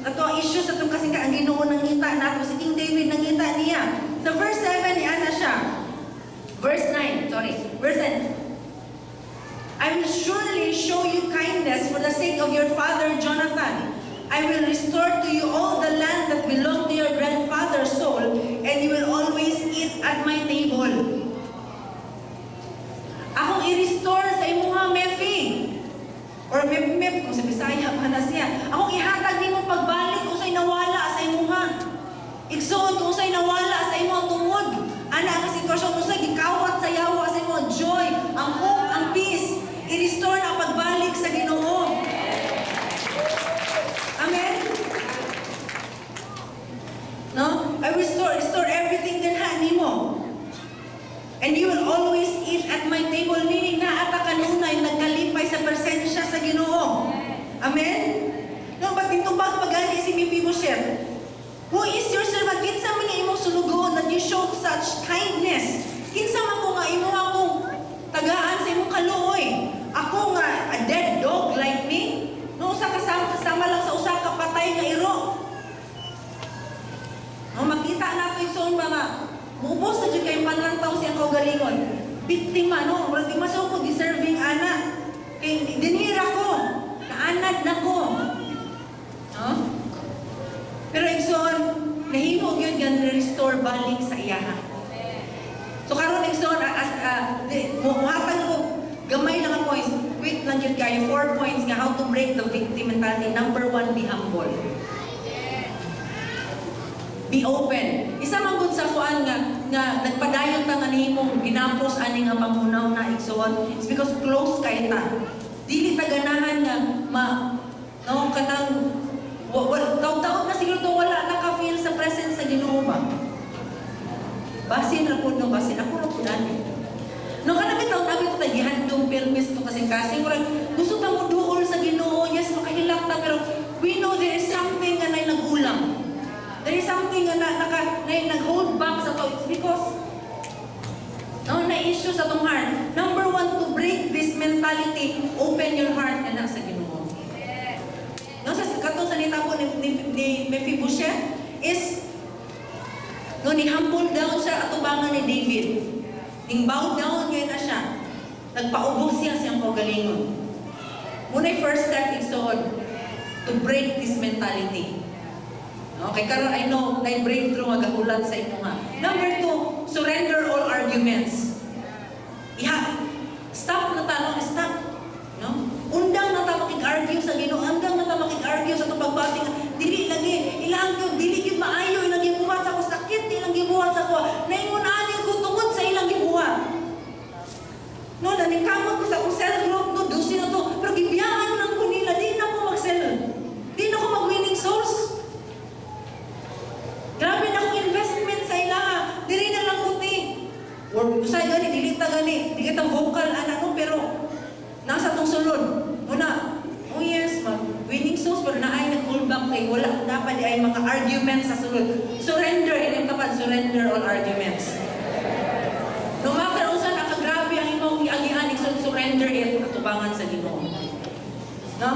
ato ang issue sa atong kasing ang Ginoo nangita nato, si King David nangita niya. Sa verse 7 ni ana siya. Verse 9, sorry. Verse 9. "I will surely show you kindness for the sake of your father Jonathan. I will restore to you all the land that belonged to your grandfather Saul, and you will always eat at my table." Akong i-restore sa imuha, Mefi. Or Mep Mep, kung sa Bisaya pa na siya. Akong ihatag nimo pagbalik usay nawala sa imuha. Igsoon, kung usay nawala sa imong tungod ana nga sitwasyon, usay gikawat sa yawa sa imong joy, ang hope, ang peace, i-restore na pagbalik sa Ginoo. Amen? No? I restore everything din ha nimo. And you will always eat at my table, meaning naa ta kanunay nagkalipay sa presensya sa Ginoo. Amen? No, but nitubag pagani si Mephibosheth? "Who is your servant? Kinsa man nga imong sulugoon that you show such kindness? Kinsa man ko nga imo akong tagaan sa imong kaluoy? Ako nga a dead dog like me?" No, usa ka sama, sama lang sa usa ka patay nga iro. No, makita nato igsoon ba nga muubos na jud kay panlantaw siyang kaugalingon. Biktima, no, murag di man ko deserving ana. Kay dinhira ko, naanad na ko. No? Pero igsoon, nahimo gyud nga restore balik sa iyaha. So karon, igsoon, as di, muhatag ko gamay lang ang points. Quick lang gyud kayo. Four points nga how to break the victim mentality. Number one, be humble. Be open. Isa man gud sa kuan nga nagpadayon ta nga nahimong ginapos ani nga panghunahuna, igsoon. It's because close kay ta. Dili ta ganahan nga ma, no, kanang wa, wa, taw-taon na siguro to wala naka-feel sa presence sa Ginoo ba. Basin ra pud, no, basin ako ra pud ani. No, kana bitaw nabi to gihandom permis to kasing-kasing, murag gusto ta mo duol sa Ginoo, yes, makahilak ta, pero we know there is something nga nay nagulang. There is something nga na, naka, na, nag-hold back sa to. It's because, no, na issue sa atong heart. Number one, to break this mentality, open your heart na sa Ginoo. No, sa katong sa nitabo ni Mephibosheth is no, ni humble down siya atubangan ni David. Ning bow down ngayon na siya. Nagpaubos siya siyang kaugalingon. Muna first step, igsoon, to break this mentality. Okay, karon I know na breakthrough nga gahulat sa imo nga. Number two, surrender all arguments. Iha, stop na ta, no? Stop. No? Undang na ta makig-argue sa Ginoo, undang na ta makig-argue sa atong pagbati nga dili lagi ilang gyud, dili gyud maayo ilang gibuhat sa ako, sakit ilang gibuhat sa ako. Naingon ani ko tungod sa ilang gibuhat. No, naningkamot ko sa akong cell group, no, dusin na to. Pero gibiyaan lang ko nila, di na ko mag-cell. Di na ko mag-winning souls. Grabe na akong investment sa ilaha. Diri na lang ko ti. Or usay gani, dili ta gani, di kita vocal ana, no, pero nasa tong sulod. Muna, oh yes, mag winning souls, pero naay nag-hold back kay wala dapat ay mga arguments sa sulod. Surrender, inyong tapad, surrender all arguments. No matter unsa na kagrabe ang imong giagian, surrender it atubangan sa Ginoo. No?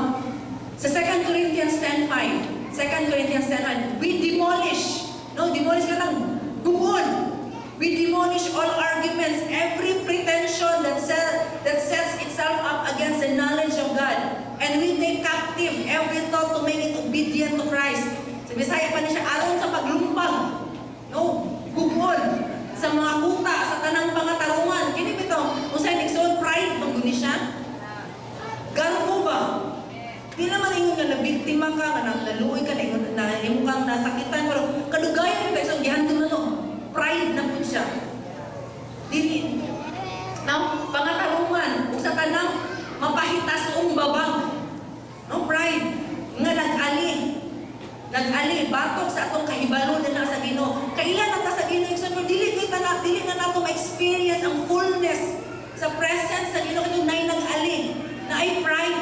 Sa 2 Corinthians 10:5, 2 Corinthians 10:5, we demolish, no, demolish ka lang, gugon. We demolish all arguments, every pretension that sets itself up against the knowledge of God. And we take captive every thought to make it obedient to Christ. Sa Bisaya pa ni siya, aron sa paglumpag. No, gugon sa mga kuta, sa tanang pangatarungan. Kini bitaw, unsay igsoon, pride man gud ni siya. Garbo ba? Di naman ingon nga nabiktima ka, nga naluoy ka, na ingon na imo kang nasakitan, pero kadugayan ba so gihandom na to, pride na pud siya. Dili. Now, pangatarungan, ug sa tanang mapahitas-ong babag. No, pride nga nag-ali. Nag-ali batok sa atong kahibalo na sa Ginoo. Kailan na ta sa Ginoo, igsoon, pero dili kita na dili na nato ma-experience ang fullness sa presence sa Ginoo kay nay nag-ali, naay pride,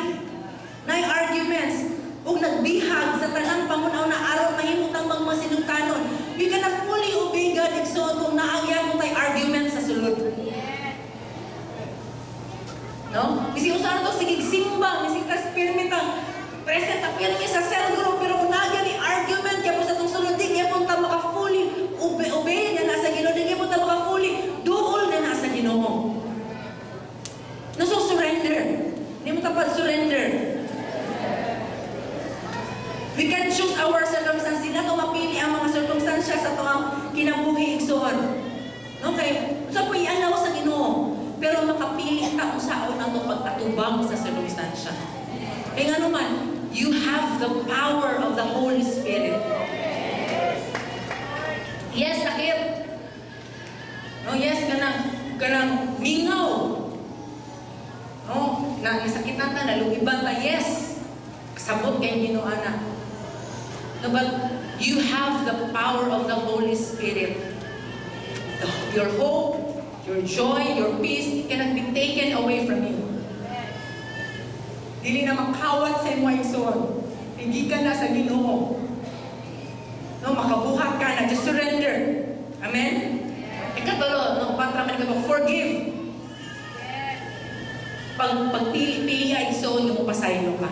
naay arguments ug nagbihag sa tanang pangunaw na aron mahimo tang magmasinugtanon. We cannot fully obey God, igsoon, kung naa gyapon tay argument sa sulod. No? Kasi usa na to, sige simba, sige ka pirmi ta present ta pirmi sa cell group, pero kung naa ni argument gyapon sa atong sulod, di gyapon ta maka fully obey na nasa Ginoo, di gyapon ta maka fully duol na nasa Ginoo. No, so surrender. Di mo tapad, surrender. We can choose our circumstances. Di nato mapili ang mga circumstances sa atoang kinabuhi, igsoon. Okay? So po i-allow sa Ginoo. Pero makapili ka unsaon ato pag-atubang sa sirkumstansya. Kaya nga naman, you have the power of the Holy Spirit. Yes, sakit. No, yes, kanang mingaw. No, na nasakitan ta, nalugiban ta, yes. Sabot kay Ginoo ana. No, but you have the power of the Holy Spirit. Your hope, your joy, your peace cannot be taken away from you. Dili na makawat sa imo, igsoon. Gikan na sa Ginoo. No, makabuhat ka na. Just surrender. Amen? Ikatulo, no, patra man ka, forgive. Pag pagpili-pili ay igsoon yung pasaylo ka.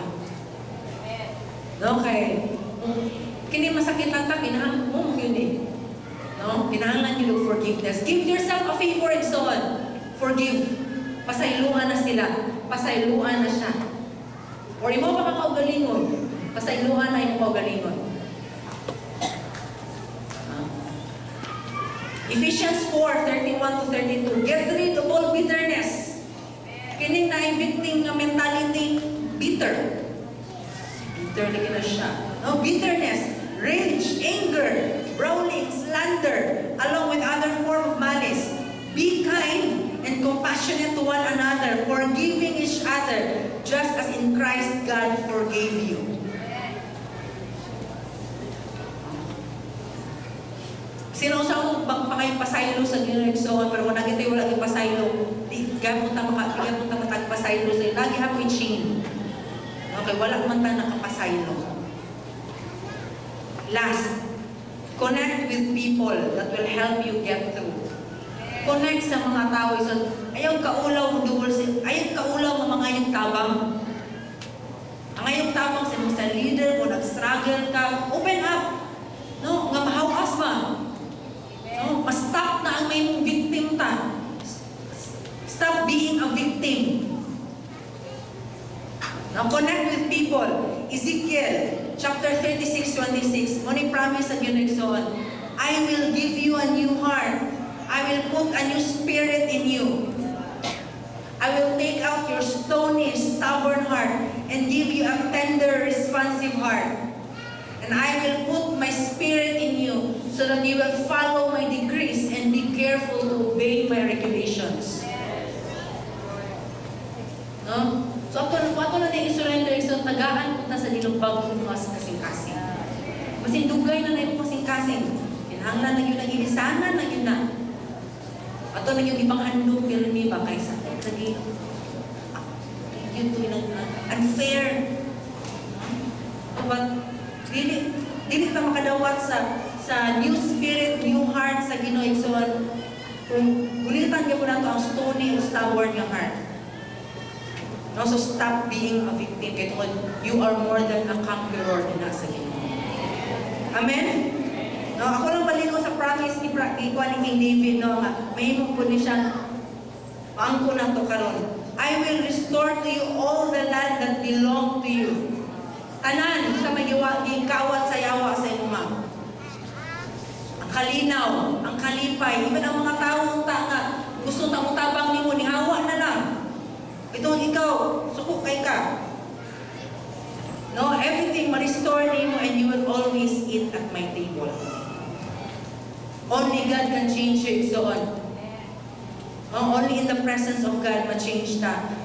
No, kay kung kini masakit lang ta, kinahanglan mo yun eh. No? Kinahanglan you look forgiveness. Give yourself a favor, igsoon. Forgive. Pasayloan na sila. Pasayloan na siya. Or imo pa ka kaugalingon. Pasayloan na imo kaugalingon. Ah. Ephesians 4:31 to 32. Get rid of all bitterness. Kining na victim nga mentality, bitter. Bitter lagi na siya. No, bitterness, rage, anger, brawling, slander, along with other form of malice. Be kind and compassionate to one another, forgiving each other, just as in Christ God forgave you. Sino sa akong bang pa kayo pasaylo sa Ginoo, igsoon, pero kung nakita wala gyud pasaylo, di gapon ta matagpasaylo sa lagi hapoy chain. Okay, wala man ta nakapasaylo. Last, connect with people that will help you get through. Connect sa mga tao. So, ayaw kaulaw mo duol si ayaw kaulaw mo mga yung tabang. Ang ayong tabang sa mga sa leader mo, nag-struggle ka, open up. No, nga mahawas ba? No, ma-stop na ang may mong victim ta. Stop being a victim. Now connect with people. Ezekiel chapter 36, 26. Mo ni promise sa Ginoo, igsoon, "I will give you a new heart. I will put a new spirit in you. I will take out your stony, stubborn heart and give you a tender, responsive heart. And I will put my spirit in you so that you will follow my decrees and be careful to obey my regulations." No? So ato na na i-surrender, so tagaan punta sa dinugbag mga kasing-kasing. Masin dugay na na imong kasing-kasing. Kinahanglan na yun ang ilisanan na yun na. Ato na yung ibang handom pirmi ba kay sakit lagi. Ah, yun to yung Unfair. But dili dili ta makadawat sa new spirit, new heart sa Ginoo, igsoon, kung gunitan gyud nato ang stony o stubborn nga heart. No, so stop being a victim kay tungod you are more than a conqueror na sa Ginoo. Amen? No, ako lang baliko sa promise ni kuan ni King David, no, nga mahimo pud ni siya maangko na to karon. "I will restore to you all the land that belong to you." Tanan sa may gikawat sa yawa sa imong. Ang kalinaw, ang kalipay, even ang mga tao ta nga gusto ta tabang nimo, nihawa na lang. Itong ikaw, suko kay ka. No, everything ma-restore nimo and you will always eat at my table. Only God can change you, igsoon. No, only in the presence of God ma-change ta.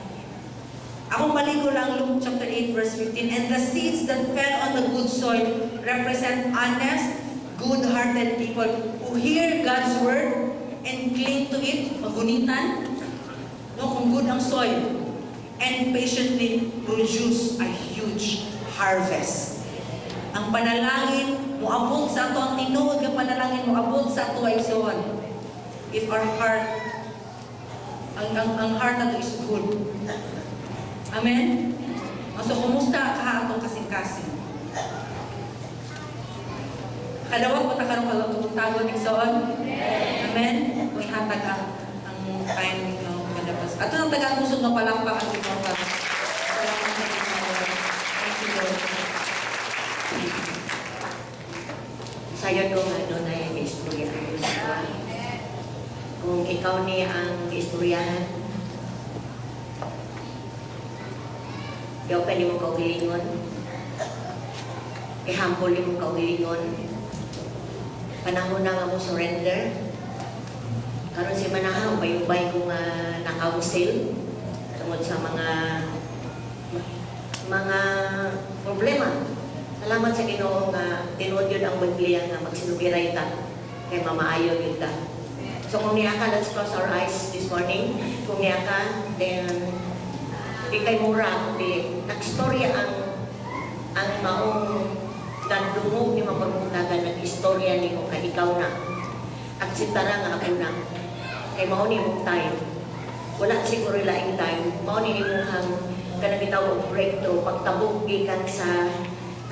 Akong baliko lang Luke chapter 8 verse 15. "And the seeds that fell on the good soil represent honest, good-hearted people who hear God's word and cling to it," magunitan, no, kung good ang soil, "and patiently produce a huge harvest." Ang panalangin moabot sa ato, ang tinuod nga panalangin moabot sa ato, igsoon. If our heart, ang heart nato is good. Amen? So, kumusta ka atong kasing-kasing? Kadawat mo ta karon katagon, igsoon? Amen? Kung ihatag ang time no, kadapas. Ato nang tagaan kusog nga palakpak ang Ginoo ka. Salamat sa Ginoo. Thank you, Lord. Sayon ko nga doon ay istorya ang Diyos ko. Kung ikaw ni ang istoryahan, I-open imong kaugalingon. I-humble imong kaugalingon. Panahon na nga mo surrender. Karon si Manaha, ubay-ubay ko nga na-counsel tungod sa mga problema. Salamat sa Ginoo nga tinuod yun ang Biblia nga magsinugiray ta kay mamaayo gyud ta. So kung niya ka, let's close our eyes this morning. Kung niya ka, then di kay mura kung dili. Nagstorya ang maong nagdungog ni mga nag-istorya nimo kay ikaw na. Akseptara nga ako na. Kay mao ni imong time. Wala siguro laing time. Mao ni imong kanang bitaw og breakthrough, pagtabok gikan sa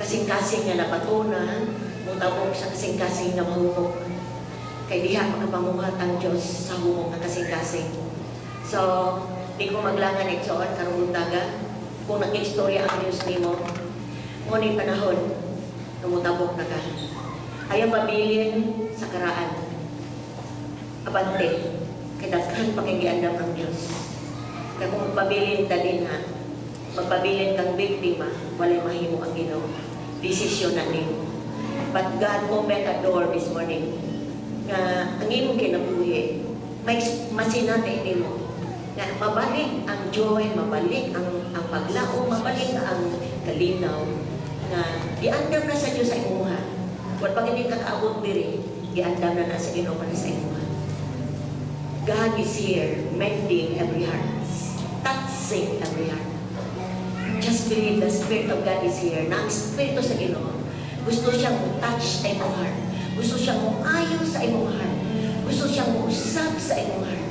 kasing-kasing nga nabatuna, mutabok sa kasing-kasing nga mahumok. Kay diha makapamuhat ang Diyos sa humok nga kasing-kasing. So, di ko maglangan, igsoon, karong buntaga. Kung nag-istorya ang Diyos nimo, mo ni panahon, tumutabok na ka. Ayaw pabilin sa karaan. Abante, kay daghan pa kay giandam ang Diyos. Kaya kung magpabilin ta din ha, magpabilin kang biktima, walay mahimo ang Ginoo. Desisyon na nimo. But God opened a door this morning nga ang imong kinabuhi, may masinati nimo nga mabalik ang joy, mabalik ang paglaom, mabalik ang kalinaw nga giandam na sa Dios sa imuha. Wala pa gini ka kaabot diri, giandam na na sa Ginoo para sa imuha. God is here, mending every heart, touching every heart. Just believe the Spirit of God is here. Na ang Espiritu sa Ginoo, gusto siyang mo touch sa imong heart. Gusto siyang mo ayo sa imong heart. Gusto siyang mo usab sa imong heart.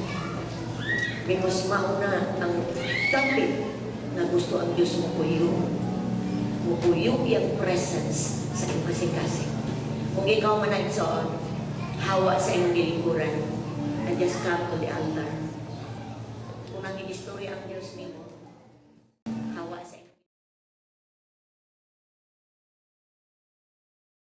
Because mauna ang topic na gusto ang Diyos mo puyo. Mupuyo iyang presence sa imong kasing-kasing. Kung ikaw man na, igsoon, hawa sa imong gilingkuran, and just come to the altar. Kung naging istorya ang Diyos nimo,